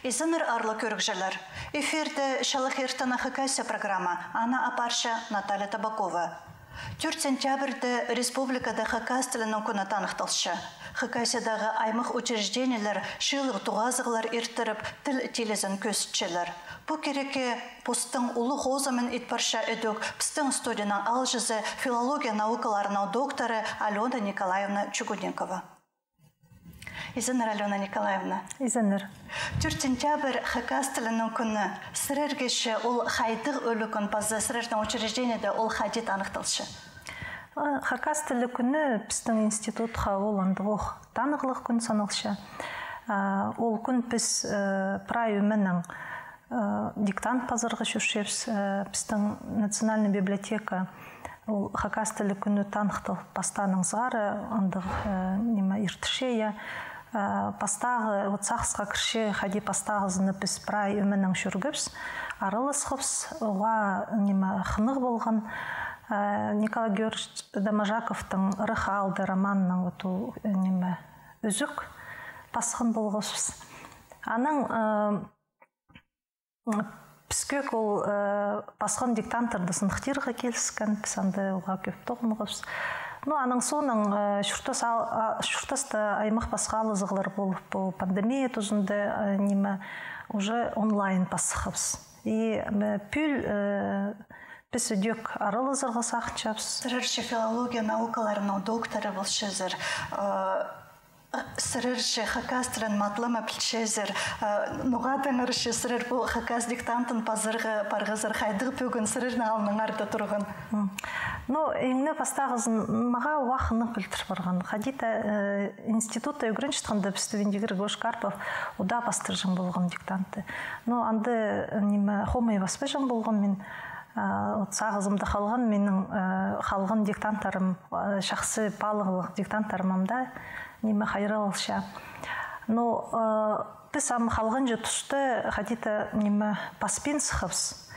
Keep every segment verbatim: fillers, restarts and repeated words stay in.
Изеннер, аарлығ кӧрігҷілер. Эфирде «Чалых иртеннең Хакасия» программа. Аны апарча Наталья Табакова. Тӧрт сентябрьде республикада хакас тілінің кӱні таныхталча. Хакасиядағы аймах учреждениелер чыылығ тоғазығлар иртіріп, тіл тилізін кӧзітчелер. Пу кирекке постың улуғ хозымын ит парча ідӧк пістің студияның аалҷызы, филология наукаларының докторы Алёна Николаевна Чугунникова. Изеннер, Алёна Николаевна. Изеннер. Тӧрт сентябрь — хакас тілінің кӱні. Сірерге че ол хайдағ ӱлӱкӱн паза сірернің учреждениеде ол хайди таныхталча? А, хакас тілі кӱні пістің институтха ол андағ ох танығлығ кӱн саналча. А, ол кӱн піс, э, прай ӧменең, э, диктант пазарға чӧрчебіс, э, пістің национальный библиотека. Ол хакас тілі кӱні таныхтал пастааның сығара, андағ, э, ниме, иртірче, я. Э, пастағы, вот, сағысха кірче, хайди пастағызын піс прай ӧменең чӧргебіс, араласхабыс, уғаа, ниме, хынығ полған. Э, Николай Георгиевич Доможаковтың «Ырах аалда» романының, вот, ол, э, ниме, ӱзӱк пасхан полғабыс. Анаң, э, піске ол, э, пасхан диктанттарны сыныхтирға киліскен, піс анда уғаа кӧп тоғынғабыс. Ну, анаң соонаң, э, чуртас ал-, а, чуртаста аймах-пасха алызығлар полып, пу пандемия тузында, э, ниме, уже онлайн пас сыххабыс. И, э, пӱӱл, э, піс ідӧк аралазарға сағынчабыс. Сірер че филология наукаларының докторы полчазар, э, сірер че хакас тілін матлама пілчезер, э, ноға таңар че сірер пу хакас диктантын пазарға парғазар, хайдағ пӧгін сірернің алныңарда турған? М. Ну, иң не пастағызын, мағаа уғаа хынығ пілдір парған. Хайди-да, э, институтта ӱгренчеткенде пісті Венди Григорьевич Карпов удаа пастырҷаң полған диктантты. Ну, анда, э, ниме, хомай паспаҷаң полғам мин. А, вот сағызымда халған минің, э, халған диктанттарым, э, чахсы паалығлығ диктанттарым ам даа, ниме, хайралча. Но, э, піс ам халғанҷы туста хайди-да, ниме, паспин сыххабыс,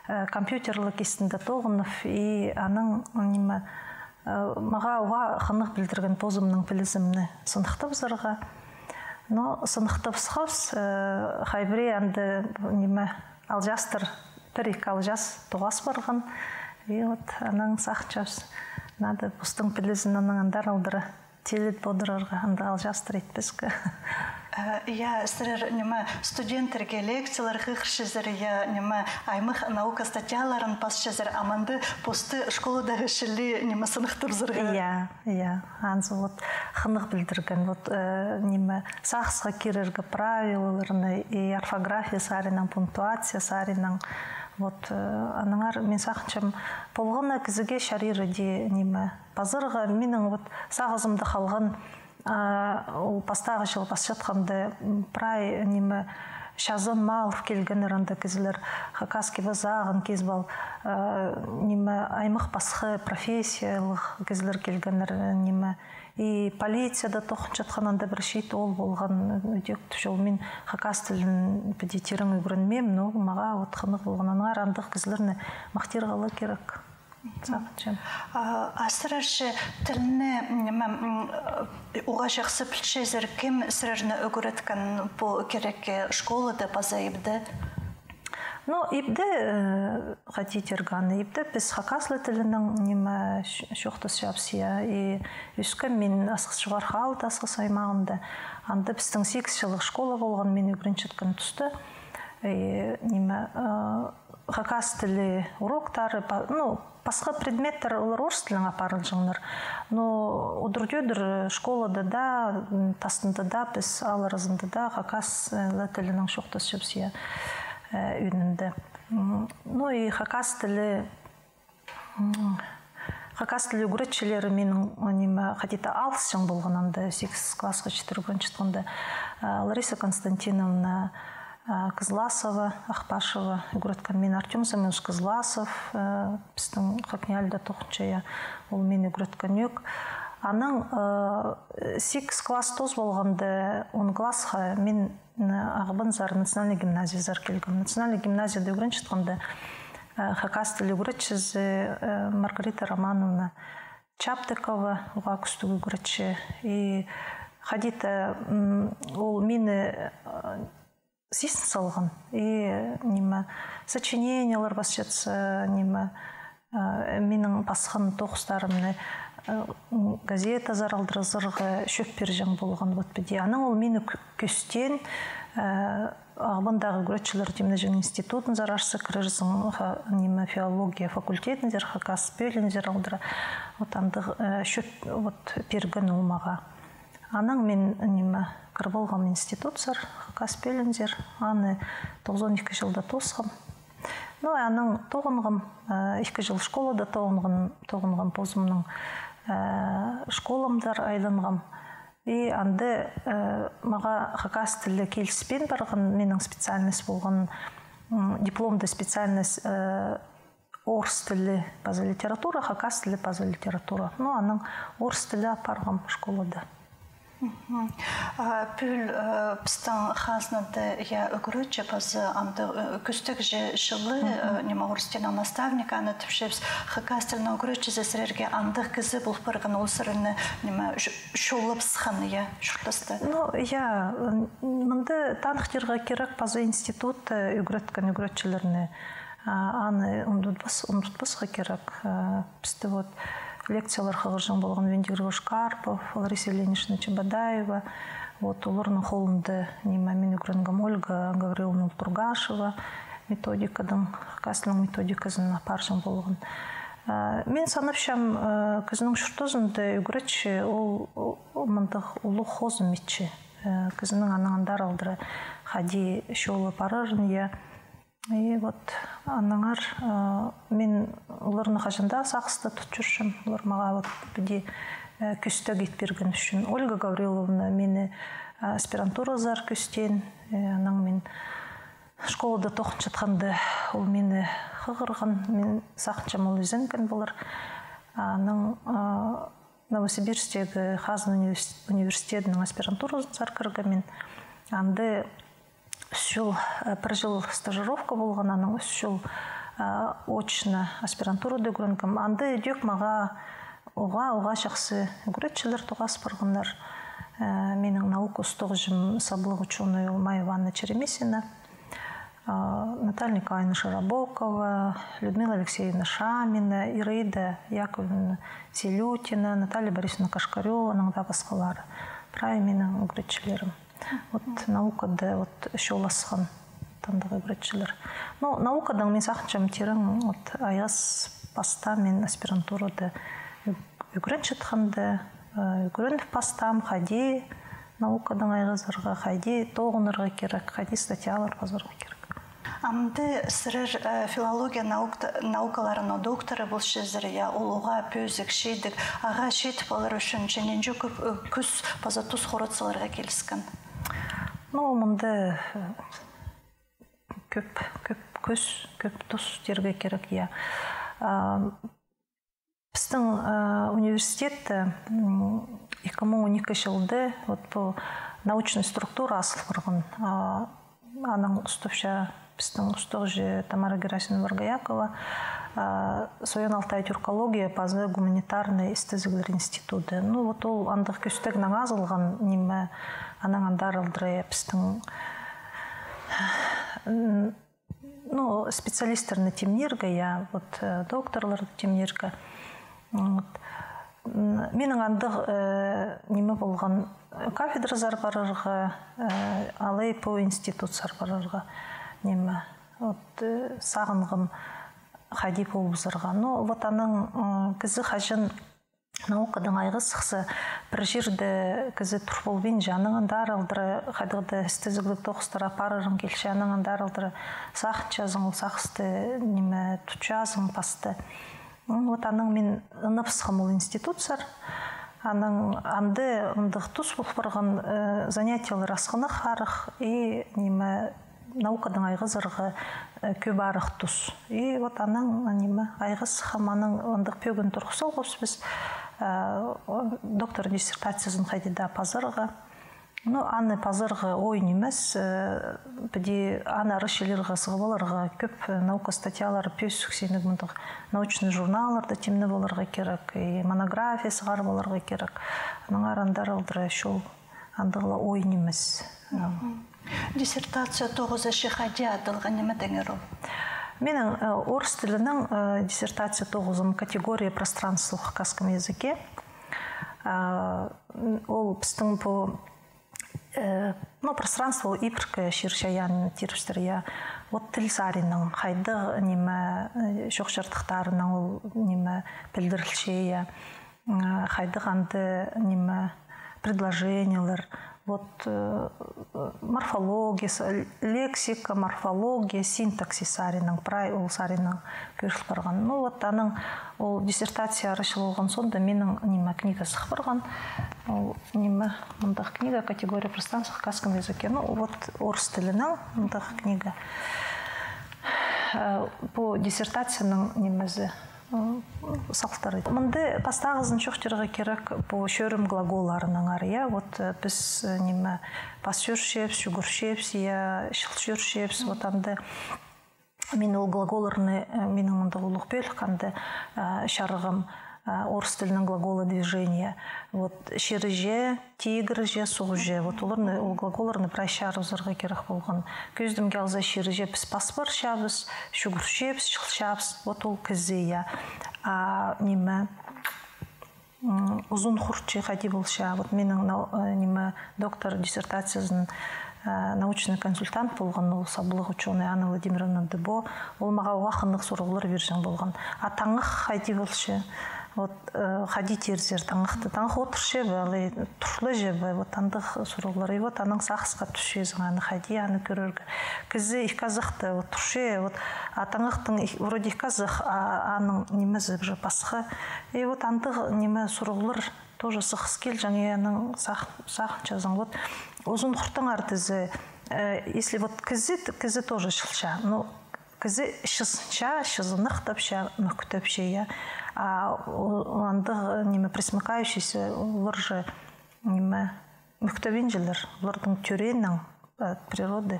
э, компьютерліг истінде тоғынып, и анаң, ниме, э, мағаа уғаа хынығ пілдірген позымның пілізімні сыныхтабызарға. Но сыныхтабысхабыс, э, хай пірее анда, ниме, алҷастар, пір-ікі алҷас тоғас парған. И вот анаң сағынчабыс, надо постың пілізін анаң андар алдыра тиліт полдырарға, анда алҷастар итпеске. Э, я, сірер, ниме, студенттерге лекциялар хығырчазар, я, ниме, аймах наука статьяларын пасчазар, ам анда посты школадағы чіли, ниме, сыныхтабызарға. Я, я, анзы вот хынығ пілдірген, вот, э, ниме, сағысха кирерге правилаларны, и орфография саринаң, пунктуация саринаң, вот, э, аннаңар мин сағынчам, полған на кізіге чарир іди, ниме, пазарға. Минің вот сағызымда халған, а, ол пастағы чыл пасчатханда, м, прай, ниме, чазан мағлып килгеннер анда кізілер, хакас кип-азағын кизіп ал, а, ниме, аймах-пасха профессиялығ кізілер килгеннер, ниме, и полицияда тоғынчатхан анда пір чиит оол полған, ідӧк тіпче, ол мин хакас тілін піди тирең ӱгренмеем, но мағаа вот хынығ полған, аннаңар андағ кізілерні махтирға ла кирек. Сағынчам. А, а сірер че тілні, ниме, м, уғаа чахсы пілчезер, кем сірерні ӱгреткен пу кирекке, школада паза ибде? Ну, ибде, э, хайди тирге аны, ибде піс хакас ла тілінең, ниме, ч-, чоохтасчабыс, я, и ӧскем мин Асхыс, Чоғархы аалда, Асхыс аймағында. Анда пістің сигіс чыллығ школа полған, мин ӱгренчеткен туста. И, ниме, э, хакас тілі уроктары, па-, ну, пасха предметтер олар орыс тілінең апарылҷаңнар. Но удур-тӧдір школада даа, м, тастында даа, піс аал аразында даа хакас, э, ла тілінең чоохтасчабыс, я, э, ӧӧнінде. М, ну и хакас тілі, м, хакас тілі ӱгретчілері минің, ниме, хайди-да алысчаң полған анда, сигіс классха читіре ӱгренчеткенде, э, Лариса Константиновна, э, Кызласова, Ахпашева ӱгреткен мин, Артём Семёнович Кызласов, э, пістің ХакНИИЯЛИ-да тоғынча, я, ол мин ӱгреткен ӧк. Анаң, э, сигіс класс тоос полғанда, он классха мин, м, Ағбанзар национальный гимназиязар килгем. Национальный гимназияда ӱгренчеткенде, э, хакас тілі ӱгретчізі, э, Маргарита Романовна Чаптыкова, уғаа кӱстіг ӱгретчі. И хайди-да, м, ол мині, э, сизін салған. И, ниме, сочинениелер пасчатса, ниме, э, минің пасхан тоғыстарымны, э, газетазар алдыразарға чӧп пирҷең полған. Вот піди. Анаң ол мині кӧ-, кӧстеен, э, Ағбандағы ӱгретчілер тимнеҷең институтынзар арса кірерзің, ха-, ниме, филология факультетінзер, хакас пӧлиинзер алдыра. Вот андағ, э, чӧп, вот, пирген ол мағаа. Анаң мин, ниме, кіріп алғам институтсар, хакас пӧлиинзер, аны тоғызон ікі чылда тоосхам. Ну, анаң тоғынғам, э, ікі чыл школада тоғынғам, тоғынғам позымның, э, школамдар айланғам. И анда, э, мағаа хакас тілі киліспин парған, минің специальность полған, м, дипломда специальность, э, орыс тілі паза литература, хакас тілі паза литература. Ну, анаң орыс тілі апарғам школада. Мгм. А, пӱӱл, э, пістің хазнада, я, ӱгретчі паза андағ, э, кӱстіг чи-, чылы, э, ниме, орыс тілінің наставнигі, аны тіпчебіс, хакас тілінің ӱгретчізі сірерге андағ кізі пол парған, ол сірерні, ниме, чо-, чоллабысхан, я, чуртаста. Ну, я, м, мында таныхтирға кирек паза институт, э, ӱгреткен ӱгретчілерні. А, аны ундутпас-, ундутпасха кирек. Э, пісті вот лекциялар хығырҷаң полған Венди Григорьевич Карпов, Лариса Ильинична Чебодаева. Вот оларның холында, ниме, мин ӱгренгем, Ольга Гавриловна Ултургашева методикадаң, хакас тілінің методиказын апарҷаң полған. Э, мин санапчам, э, кізінің чуртазында ӱгретчі ол, ол мындағ улуғ хозым итче. Э, кізінің анаң андар алдыра хайди чолы парарын, я. И вот аннаңар, э, мин оларны хаҷан даа сағыста тут чӧрчем. Олар мағаа вот піди, э, кӧстіг ит пирген ӱчӱн. Ольга Гавриловна мині, э, аспирантуразар кӧстеен, э, анаң мин школада тоғынчатханда ол мині хығырған, мин сағынчам, ол ізенген полар. Анаң, э, Новосибирскідегі хазна универс-, университедінің аспирантуразынзар кіргем мин. Анда ӱс чыл, э, пір чыл стажировка полған, анаң ӱс чыл, э, очно аспирантурада ӱгренгем. Анда ідӧк мағаа уғаа, уғаа чахсы ӱгретчілер тоғас парғаннар. Э, минің наука устағҷым саблығ учёная ол Майя Ивановна Черемисина. А, Наталья Николаевна Широбокова, Людмила Алексеевна Шамина, Ираида Яковлевна Селютина, Наталья Борисовна Кошкарева, анаң даа пасхалары. Прай минің ӱгретчілерім. Вот наукада, вот, чолласхан тандағ ӱгретчілер. Ну, наукадаң мин сағынчам тирең, вот, айғас пастаам мин аспирантурада ӱг-, ӱгренчеткенде, э, ӱгреніп пастаам, хайди наукадаң айғазарға, хайди тоғынарға кирек, хайди статьялар пазарға кирек. Амды сірер, э, филология наукта-, наукаларының докторы полчазар, я, ол уғаа пӧзік, чидік, ағаа читіп алар ӱчӱн че нинҷе кӧп, э, кӱс паза тус хоратсаларға киліскен? Ну, мында, э, кӧп, кӧп кӱс, кӧп тус тирге кирек, я. А, Пістің, э, университетте, м, ікі муң он ікі чылда вот пу научный структура азыл парған. А, аның устапча пістің устағҷы Тамара Герасимовна Варгоякова, а, Саян-Алтай тюркология паза гуманитарный істезіглер институты. Ну, вот ол андағ кӧстіг наң азылған ниме, анаң андар алдыра пістің, м, Ну, специалистерні тимнирге, я, вот, э, докторларды тимнирге. Вот. М, минің андағ, э, ниме полған, э, кафедразар парарға, э, алай пу институтсар парарға, ниме. Вот, э, сағынғам хайди полыбызарға. Ну, вот анаң, м, кізі хаҷан наукадаң айғас сыхса, пір чирде кізі тур полбинча, анаң андар алдыра хайдағ-да істезігліг тоғыстар апарарың килче, анаң андар алдыра сағынчазың, ол сағысты, ниме, тутчазың пасты. М, вот анаң мин ыныбысхам ол институтсар. Анаң анда ындағ тус пол парған, э, занятиелер асхынах арах и, ниме, наукадаң айғазарға, э, кӧп арах тус. И вот анаң, ниме, айғасхам, анаң ындағ пӧгін турғыс салғабыс піс, э, о, доктор диссертациязын хайди даа пазарға. Ну, аны пазарға ой нимес, э, піди аны ары чіли сығып аларға кӧп, э, наука статьялары пӧзік синніг мындағ научный журналларда тимнеп аларға кирек, и монография сығарып аларға кирек. Аннаңар андар алдыра чол андағ ла ой нимес. Мгм. Диссертация тоғызы хайди адалған, ниме теңер ол? Минің, э, орыс тілінің, э, диссертация тоғызым категория пространства в хакасском языке. А, м, ол пістің пу, э, ну, пространство ол ибіркі чир-чайаан тирбістер, я. Вот тіл саринаң, хайдағ, ниме, э, чоох-чардыхтарынаң ол, ниме, пілдірілче, я. М, хайдағ анда, ниме, предложениелер, вот, э, морфология, с-, лексика, морфология, синтаксис саринаң, прай ол саринаң кӧріл парған. Ну, вот аның ол диссертация арачыл полған соонда минің, ниме, книга сых парған. Ол, ниме, мындағ книга, категория пространства в хакасском языке. Ну, вот орыс тілінің мындағ книга. Э, пу диссертацияның нимезі, м, салтары. Мында пастағызын чоохтирға кирек пу чӧрім глаголларынаңар, я. Вот, э, піс, э, ниме, пас чӧрчебіс, чӱгӱрчебіс, я, чыл чӧрчебіс. Вот анда мин ол глаголларны, э, минің мында улуғ пӧлік анда, э, чарығым, э, орыс тілінің глаголы движения. Вот чирҷе, тигірҷе, суғҷа. Вот оларны, ол глаголларны прай чарызарға кирек полған. Кӧзідімге алза, чирҷе піс пас парчабыс, чӱгӱрчебіс, чылчабыс. Вот ол кізі, я. А, ниме, м, узун хуртчы хайди полча. Вот минің нау-, э, ниме, доктор диссертациязын, э, научный консультант полған, ол саблығ учёный Анна Владимировна Дыбо. Ол мағаа уғаа хынығ сурығлар пирҷең полған. А таңах хайди полча? Вот, э, хайди тирзер таңахты. Таңах одырча ба, алай турлача ба, вот андағ сурығлар. И вот анаң сағысха тӱсчезің аны хайди аны кӧрерге. Кізі ікі азахта вот турча, вот, а таңахтың іх-, вроде ікі азах, а аның нимезі уже пасха. И вот андағ ниме сурығлар тоже сығыс килҷең, и анаң сағ-, сағынчазың. Вот узун хуртаңар тізе, э, если вот кізі, кізі тоже чылча, ну, кізі чызынча, чызынах тапча, мӧк тапча, я. А о-, андағ, ниме, пресмыкающийся, олар же, ниме, мӧк тапчалар, олардың тӧрееннең, от природы,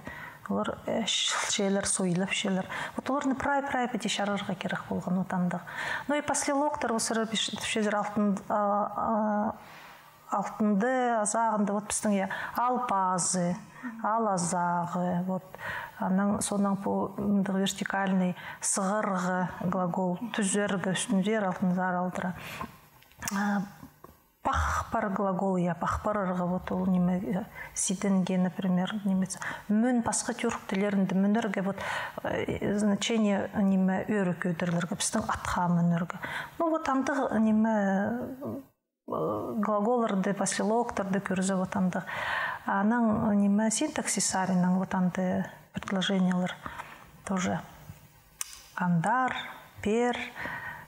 олар, э, чылчалар, суйлапчалар. Вот оларны прай-прай піди чарарға кирек полған, вот андағ. Ну и пастылығлар, ол сірер пис-, тіпчезер алтын, а, а, алтынды, азағында, вот пістің, я, аал пазы, аал азағы, вот. Анаң, соонаң пу, мындағ вертикальный, сығарға глагол, тӱзерге, ӱстӱнзер, алтынзар алдыра. А, пах пар глагол, я, пах парарға, вот ол ниме, э, сиденге, например, ниме, мӱн пасха тюрк тіллерінде мӱнерге, вот, э, значение, ниме, ӧӧрі кӧдірілерге, пістің атха мӱнерге. Ну, вот андағ, ниме, э, глаголларды, пастылығларды кӧрзе, вот андағ. Анаң, ниме, синтаксис саринаң, вот андағ предложениелер тоже. Андар, пер,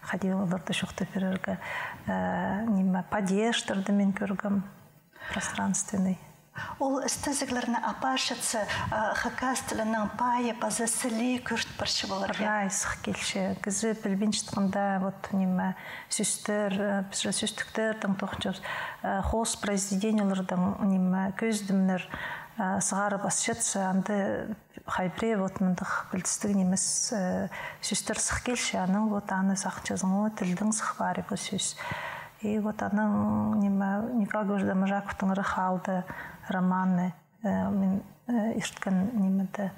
хайди оларды чоохтап пирерге, э, ниме, падежтерді мин кӧргем, пространственный. Ол істезіглерні апарчатса, а, хакас тілінің пайы паза сіліг кӧрт парча полар, я? Прай сых килче. Кізі пілбинчеткенде, вот, ниме, сӧстер, э, піс же сӧстіктердең тоғынчабыс, э, хоос произведениелердең, ниме, кӧзідімнер, э, сығара пасчатса, анда хай пірее вот мындағ пілдістіг нимес, э, сӧстер сых килче, анаң вот аны сағынчазың, о, тілдең сых пари пу сӧс. И вот анаң, ниме, Николай Георгиевич Доможаковтың «Ырах аалда» романы, э, мин, э, ирткен, нимеде,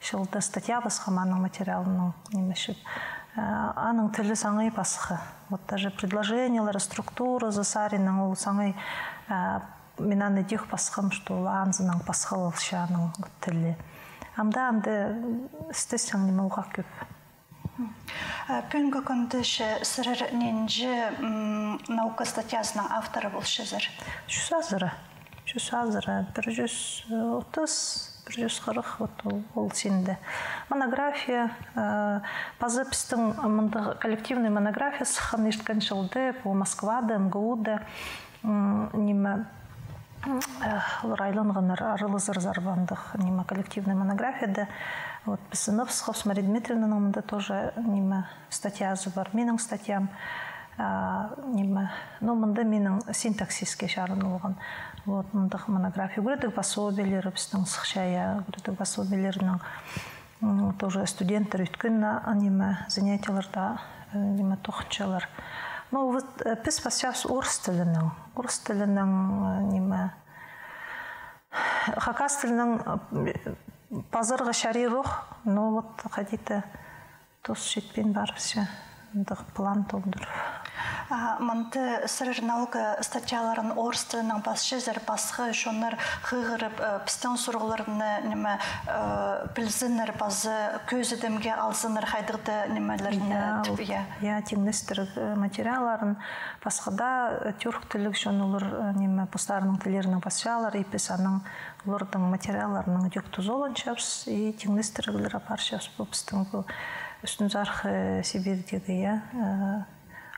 чылда статья пасхам аның материалынаң, ниме, чіп. Э, аның тілі саңай пасха. Вот даже предложениелері, структуразы саринаң ол саңай, э, мин аны тик пасхам, что ол анзынаң пасха полча аның тілі. Амды анда істесең, ниме, уғаа кӧп. М. А пӱӱнгі кӱнде че сірер нинҷе, м, наука статьязының авторы полчазар? Чӱс азыра. Чӱс азыра. Пір чӱс отыс, пір чӱс хырых, вот ол, ол синде. Монография, э, паза пістің мындағ коллективный монография сыххан ирткен чылда, пу Москвада, МГУ-да. М, ниме, м, э, олар айланғаннар, аралазарзар ба андағ, ниме, коллективный монографияда. Вот, піс сынабысхабыс, Мария Дмитриевнаның мында тоже, ниме, статьязы пар, минің статьям, а, ниме, ну, мында минің синтаксиске чарыдылған. Вот, мындағ монография. Ӱгредіг пособиелері пістің сыхча, я, ӱгредіг пособиелерінің М, тоже студенттер ӧткін, а, ниме, занятиелерде, э, ниме, тоғынчалар. Ну, вот, э, піс пасчабыс орыс тілінең. Орыс тілінең, э, ниме, Хакас тілінең, э, пазарға чарир ох, но вот хайди-да тус читпин парыбысча, андағ план толдырып. А мында сірер наука статьяларын орыс тілінең пасчазар, пасха чоннар хығырып, э, пістің сурығларны, ниме, э, пілзіннер, паза кӧзідімге алзыннар хайдағ-да нимелерні, я, тіп, ол, я. Я, тиңнестіріг, э, материалларын пасха даа, э, тюрк тілліг чон олар, э, ниме, постарының тіллерінең пасчалар, и піс аның олардың материалларынаң ідӧк тузаланчабыс, и тиңнестіріглер апарчабыс. Пу пістің пу Ӱстӱнзархы Сибирьдегі, я, э,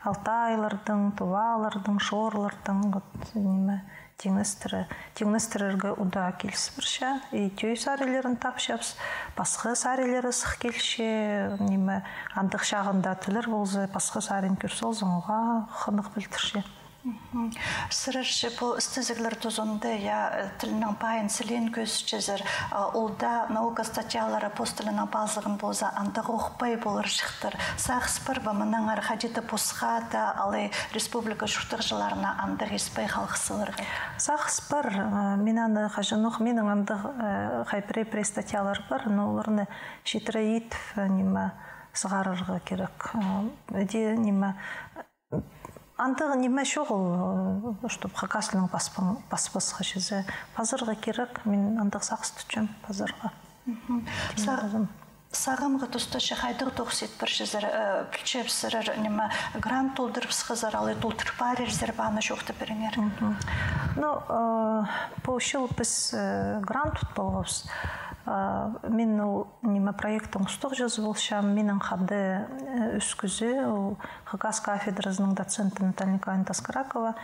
алтайлардың, тувалардың, шорлардың, вот, ниме, тиңнестіре-, тиңнестірерге удаа киліс парча, и тӧӧй сариннарын тапчабыс, пасха сариннары сых килче, ниме, андағ чағында тіллер полза, пасха сарин кӧр салзаң, уғаа хынығ пілдірче. Мгм. Сірер че пу істезіглер тузында, я, э, тілнің пайын сілиин кӧзітчезер, а, ол даа наука статьялары пос тілінең пазылған полза, андағ ох пай поларҷыхтар. Сағыс пар ба, мынаңар хайди-да посха даа, алай республика чуртағҷыларына андағ ис пай халғызарға? Сағыс пар, э, мин аны хаҷанох, минің андағ, э, хай пірее-пірее статьялар пар, но оларны читіре итіп, э, ниме, сығарарға кирек. Э, іди, ниме, андағ ниме чоғыл, э, чтоб хакас тілінең паспаң-, паспасха чізе. Пазарға кирек, мин андағ сағыс тутчам, пазарға. Мгм. Тиң Са-, лазым. Сағамғы туста че хайдағ тоғыс ит парчазар, э, пілчебіс, сірер, ниме, грант толдырыбысхазар, алай толдырып парирзар ба, аны чоохтап пиріңер. Мгм. Ну, э, пу чыл піс, э, грант тут полғабыс. Э, мин ол, ниме, проекттің устағҷызы полчам, минің хада, э, ӱс кізі, ол хакас кафедразының доценті Наталья Николаевна Таскаракова,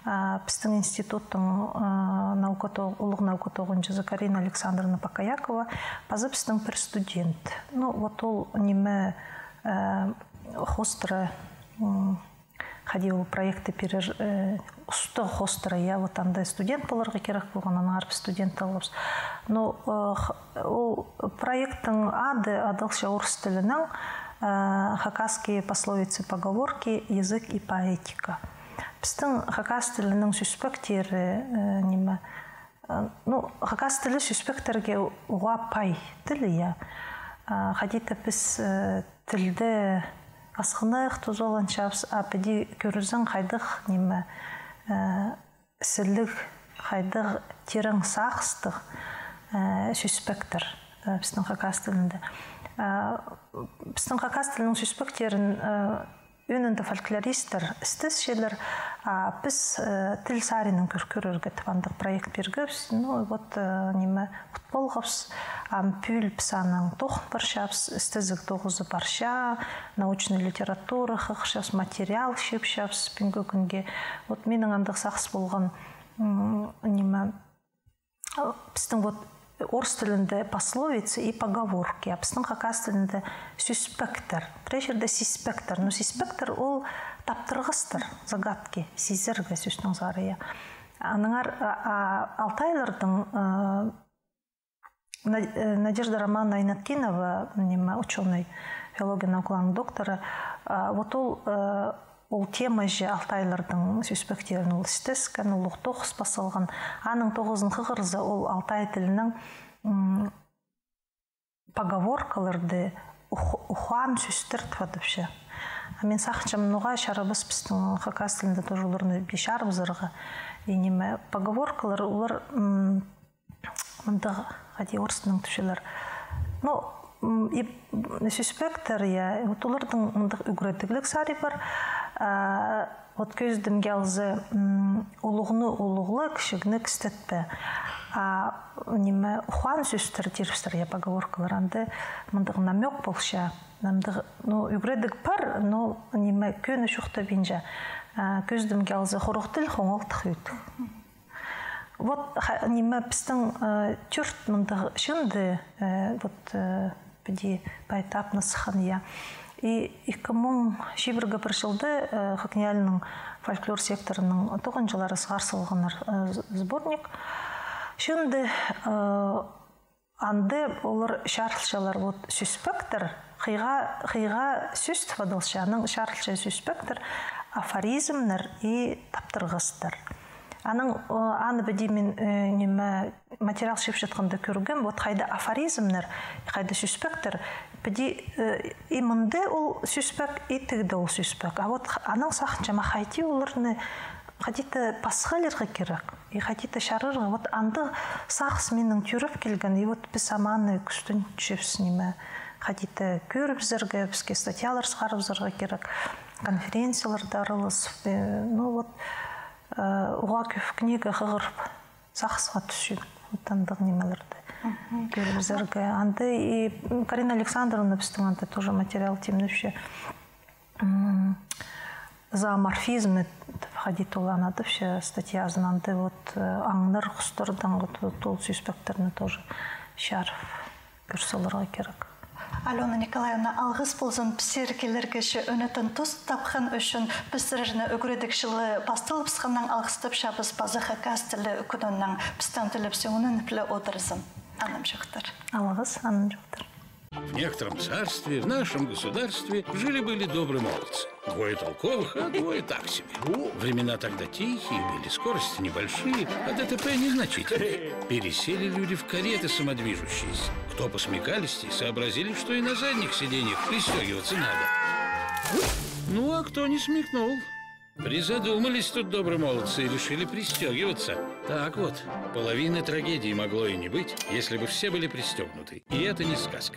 а, пістің институттың, а, наука то-, улуғ наука тоғынҷызы Карина Александровна Покоякова, паза пістің пір студент. Ну, вот ол ниме, э, хоостыра, м, хайди ол проектті пирер, э, устағ хоостыра, я, вот анда студент поларға кирек полған, аннаңар піс студент алғабыс. Ну, э, х-, ол проекттің ады адалча орыс тілінең, э, «Хакасские пословицы, поговорки, язык и поэтика». Пістің хакас тілінің сӧспектері, э, ниме, э, ну, хакас тілі сӧспектерге уғаа пай тіл, я. Э, хайди-да піс, э, тілді асхынах тузаланчабыс, а піди кӧрзең, хайдағ, ниме, э, сіліг, хайдағ тирең сағыстығ, э, сӧспектер, э, пістің хакас тілінде. Э, пістің хакас тілінің сӧспектерін, э, ӧӧнінде фольклористтер істесчелер, а піс, э, тіл саринаң кӧр-, кӧрерге тіп андағ проект пиргебіс. Ну, вот, э, ниме, ут полғабыс, ам пӱӱл піс анаң тоғын парчабыс, істезіг тоғызы парча, научный литература хығырчабыс, материал чыыпчабыс пӱӱнгі кӱнге. Вот минің андағ сағыс полған, м, ниме, пістің вот орыс тілінде пословицы и поговорки, а пістің хакас тілінде сӧспектер. Пірее чирде сиспектер. Ну, сиспектер ол таптырғастар, загадки, сизерге сӧстің сарии. Аннаңар, а, а, алтайлардың, а, На-, э, Надежда Романовна Айнаткинова, ниме, учёный, филология наукаларының докторы, а, вот ол, э, ол тема же алтайлардың сӧспектерін ол істескен, улуғ тоғыс пас салған. Аның тоғызын хығырза, ол алтай тілінің, м, поговоркаларды ух-, ухаан сӧстер тіп адапча. А мин сағынчам, ноға чарабас пістің хакас тілінде тоже оларны пу чарабызарға. И ниме, поговоркалар, олар, м, мындағ, хайди орыстаң тіпчелер. Ну, м, и, м, сӧспектер, я, вот олардың мындағ ӱгредігліг сари пар. А, вот кӧзідімге алза, м, улуғны улуғла, кічігні кістетпе. А, ниме, ухаан сӧстер тирібістер, я, поговоркалар, анда мындағ намёк полча. Мындағ, ну, ӱгредіг пар, но, ниме, кӧні чоохтабинча. А, кӧзідімге алза, хорох тіл, хоңалтых ӱт. Вот, ха-, ниме, пістің, э, тӧрт мындағ чыынды, э, вот, э, піди поэтапно сыххан, я. И ікі муң чибіргі пір чылда, э, ХакНИИЯЛИ-ның фольклор секторының тоғынҷылары сығар салғаннар, э, з-, сборник. Чыынды, э, Анда олар чарылчалар, вот, сӧспектер, хыйға, хыйға сӧс тіп адалча, анаң чарылча сӧспектер, афоризмнер и таптырғастар. Анаң, о, аны піди мин, э, ниме, материал чыып чатханда кӧргем, вот хайда афоризмнер, хайда сӧспектер, піди, э, и мында ол сӧспек, и тігде ол сӧспек. А вот х-, анаң сағынчам, а хайди оларны, хайди-да пасхалирға кирек, и хайди-да чарирға. Вот андағ сағыс минің тӧреп килген, и вот піс ам аны кӱстенчебіс, ниме, хайди-да кӧрібізерге, піске статьялар сығарыбызарға кирек, конференцияларда араласып, э, ну вот, э, уғаа кӧп книга хығырып, сағысха тӱсчем. Вот андағ нимелерні кӧрібізерге. Анда и, м, Карина Александровна пістің анда тоже материал тимнепче. М, зооморфизмі, хайди-да ол аны адапча статьязын, анда вот, э, аңнар, хустардаң вот, вот ол сӧспектерні тоже чарып кӧр саларға кирек. Алёна Николаевна, алғыс ползын піссерге килерге че ӧнетін тус тапхан ӱчӱн. Піс сірерні ӱгредіг чылы пасталыбысханнаң алғыстапчабыс паза хакас тілі кӱнінең. Пістең тілеп сӧңненіп ле одырзын. Анымҷохтар. Алғыс, анымҷохтар. В некотором царстве, в нашем государстве жили-были добрые молодцы. Двое толковых, а двое так себе. Времена тогда тихие были, скорости небольшие, а ДТП незначительные. Пересели люди в кареты самодвижущиеся. Кто по смекалисти, сообразили, что и на задних сиденьях пристёгиваться надо. Ну, а кто не смекнул? Призадумались тут добрые молодцы и решили пристёгиваться. Так вот, половины трагедии могло и не быть, если бы все были пристёгнуты. И это не сказка.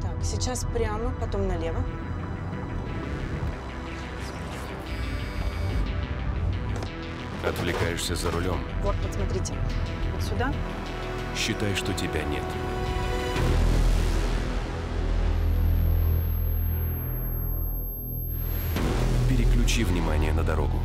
Так, сейчас прямо, потом налево. Отвлекаешься за рулём. Вот, вот смотрите. Вот сюда. Считай, что тебя нет. Переключи внимание на дорогу.